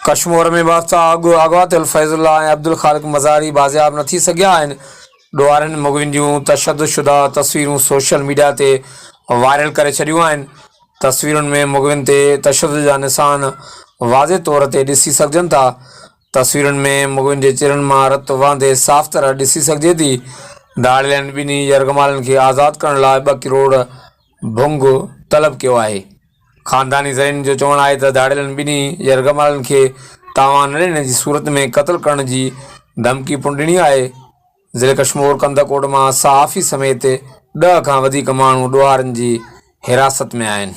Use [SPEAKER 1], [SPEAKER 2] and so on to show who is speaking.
[SPEAKER 1] ڪشمور ۾ ٻه هفتا اڳ اغوا ٿيل فيض الله ۽ عبدالخالق مزاري بازياب نه ٿي سگهيا آهن. ڏوهارين مغوين جون تشدد شده تصويرون سوشل ميڊيا تي وائرل ڪري ڇڏيون آهن. تصويرن ۾ مغوين تي تشدد جا نشان واضح طور تي ڏسي سگهجن ٿا. تصويرن ۾ مغوين جي چهرن مان رت وهندي صاف طرح ڏسي سگهجي ٿي. ڌاڙيلن ٻنهي يرغمالن کي آزاد ڪرڻ لاء ٻه ڪروڙ ڀنگ طلب ڪيو آهي. خانداني ذريعن جو چوڻ آهي ته ڌاڙيلن ٻنهي يرغمالن کي تاوان نه ڏيڻ جي صورت ۾ قتل ڪرڻ جي ڌمڪي پڻ ڏني آهي. ضلعي ڪشمور ڪنڌڪوٽ مان صحافي سميت ڏهه کان وڌيڪ ماڻهو ڏوهارين جي حراست ۾ آهن.